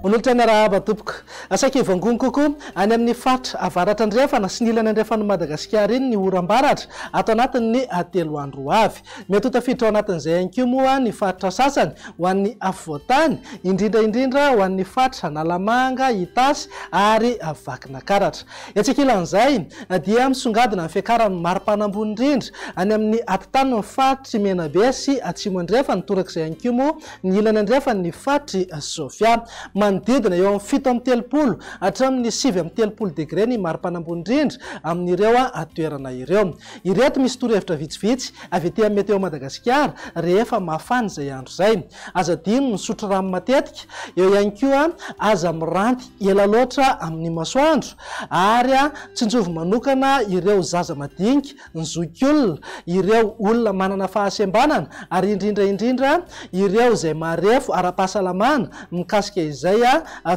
Manolotra ny arahaba tompoko. Saika hivangongo kokoa any amin'ny faritra avaratra andrefana sy ny ilany andrefan'i Madagasikara iny ny oram-baratra ato anatin'ny 3 andro ho avy. Mety ho tafiditra ao anatin'izay ihany koa moa ny faritra sasany ho an'ny afovoan-tany, indrindra indrindra ho an'ny faritra Analamanga, Itasy ary Vakinakaratra. Etsy ankilan'izay dia misongadina ny fiakaran'ny maripana ambony indrindra any amin'ny atitanin'ny faritr'i Menabe sy Atsimo Andrefana, torak'izay ihany koa moa ny ilany andrefan'ny faritr'i Sofia. Manodidina eo amin'ny 37 hatramin'ny 39 degre ny maripana ambony indrindra amin'ireo toerana ireo. Ireto misy torohevitra vitsivitsy avy aty amin'ny Météo Madagasikara rehefa mafana izay andro izay. Aza adino ny misotro rano matetika, eo ihany koa aza miranty ela loatra amin'ny masoandro ary tsinjovy manokana ireo zaza madinika, ny zokiolona, ireo olona manana fahasembanana ary indrindra indrindra ireo izay marefo ara-pahasalamana mikasika izay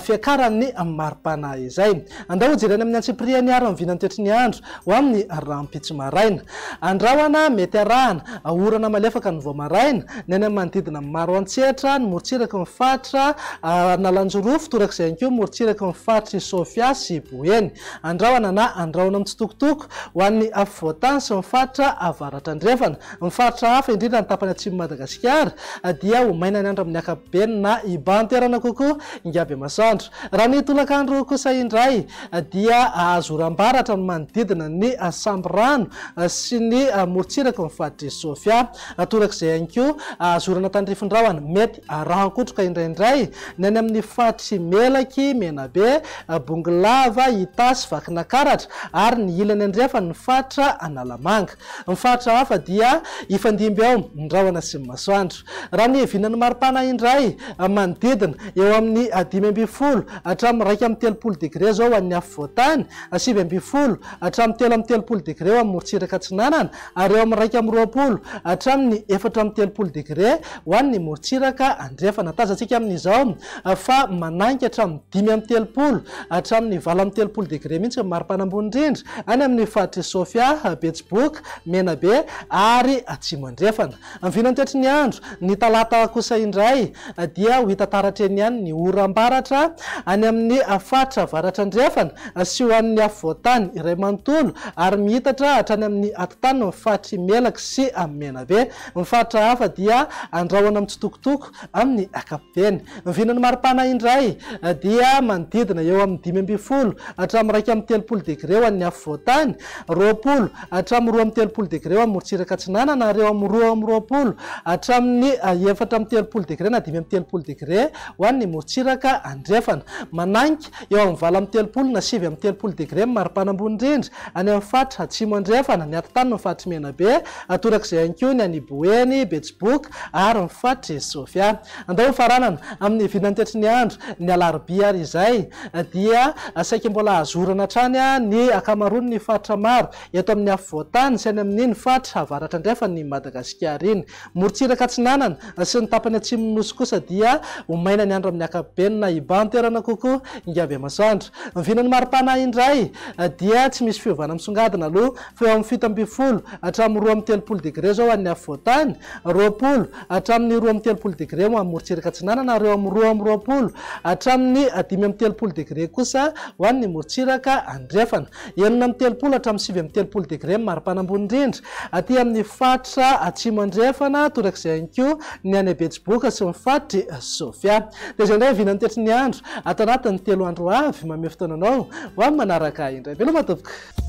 fiakaran'ny maripana izay. Andao hojerena amin'ny antsipiriany ary ny vinantoetry ny andro ho amin'ny rahampitso maraina. Andrahona mety arahana orana malefaka ny vao maraina, ny any amin'ny manodidina ny Maroantsetra, ny morontsiraky ny faritra Analanjirofo, torak'izay ihany koa ny morontsiraky ny faritr'i Sofia sy Boeny. Andrahona na andrahona mitsitokotoko ho an'ny afovoan-tany sy ny faritra avaratra andrefana. Ny faritra hafa, indrindra ny tapany atsimon'i Madagasikara, dia ho maina ny andro amin'ny ankapobeny na hibahan-toerana kokoa Ingabemasoandro. Raha ny tolakandro kosa indray dia hahazo oram-baratra ny manodidina ny Sambirano sy ny morontsiraky ny faritr'i Sofia. Torak'izay ihany koa, hahazo orana tandrifin-drahona mety arahan-kotroka indraindray ny any amin'ny faritr'i Melaky, Menabe, Bongolava, Itasy, Vakinakaratra ary ny ilany andrefan'ny faritra Analamanga. Ny faritra hafa dia hifandimby ao ny rahona sy ny masoandro. Raha ny vinan'ny maripana indray, manodidina eo amin'ny 15 hatramin'ny 31 degre izao ho an'ny afovoan-tany, 19 hatramin'ny 33 degre ho an'ny morontsiraka atsinanana ary eo amin'ny 21 hatramin'ny 34 degre ho an'ny morontsiraka andrefana. Tazantsika amin'izao fa manainga hatramin'ny 35 hatramin'ny 38 degre mihitsy ny maripana ambony indrindra any amin'ny faritr'i Sofia, Betsiboka, Menabe ary Atsimo Andrefana. Ny vinantoetry ny andro, ny talata kosa indray dia ho hita taratra eny ihany ny oram-baratra any amin'ny faritra avaratra andrefana sy ho an'ny afovoan-tany iray manontolo ary miitatra hatrany amin'ny atitanin'ny faritr'i Melaky sy Menabe. Ny faritra hafa dia andrahona mitsitokotoko amin'ny ankapobeny. Ny vinan'ny maripana indray dia manodidina eo amin'ny 15 hatramin'ny 31 degre ho an'ny afovoan-tany, 20 hatramin'ny 32 degre ho an'ny morontsiraka atsinanana ary eo amin'ny 22 hatramin'ny 34 degre na 35 degre ho an'ny morontsiraka andrefana. Manainga eo amin'ny 38 na 39 degre ny maripana ambony indrindra any amin'ny faritra atsimo andrefana, ny atitanin'ny faritr'i Menabe, torak'izay ihany koa ny any Boeny, Betsiboka ary ny faritr'i Sofia. Andao hofaranana amin'ny vinantetry ny andro, ny alarobia ary izay dia saika mbola azo orana hatrany ny ankamaroan'ny faritra maro eto amin'ny afovoan-tany sy any amin'iny faritra avaratra andrefan'i Madagasikara iny. Morontsiraka atsinanana sy ny tapany atsimon'ny Nosy kosa dia ho maina ny andro amin'ny ankapobeny na hibahan-toerana kokoa Ingabemasoandro. Ny vinan'ny maripana indray dia tsy misy fiovana misongadina aloha fa eo amin'ny 17 hatramin'ny 32 degre izao ho an'ny afovoan-tany, 20 hatramin'ny 32 degre ho an'ny morontsiraka atsinanana ary eo amin'ny 22 hatramin'ny 35 degre kosa ho an'ny morontsiraka andrefana. 36 hatramin'ny 39 degre ny maripana ambony indrindra aty amin'ny faritra atsimo andrefana, torak'izay ihany koa ny any Betsiboka sy ny faritr'i Sofia. Dia izay indray vinan'ny toetry ny andro ato anatin'ny 3 andro ho avy. Manome fotoana anao ho amin'ny manaraka indray. Veloma tompoko.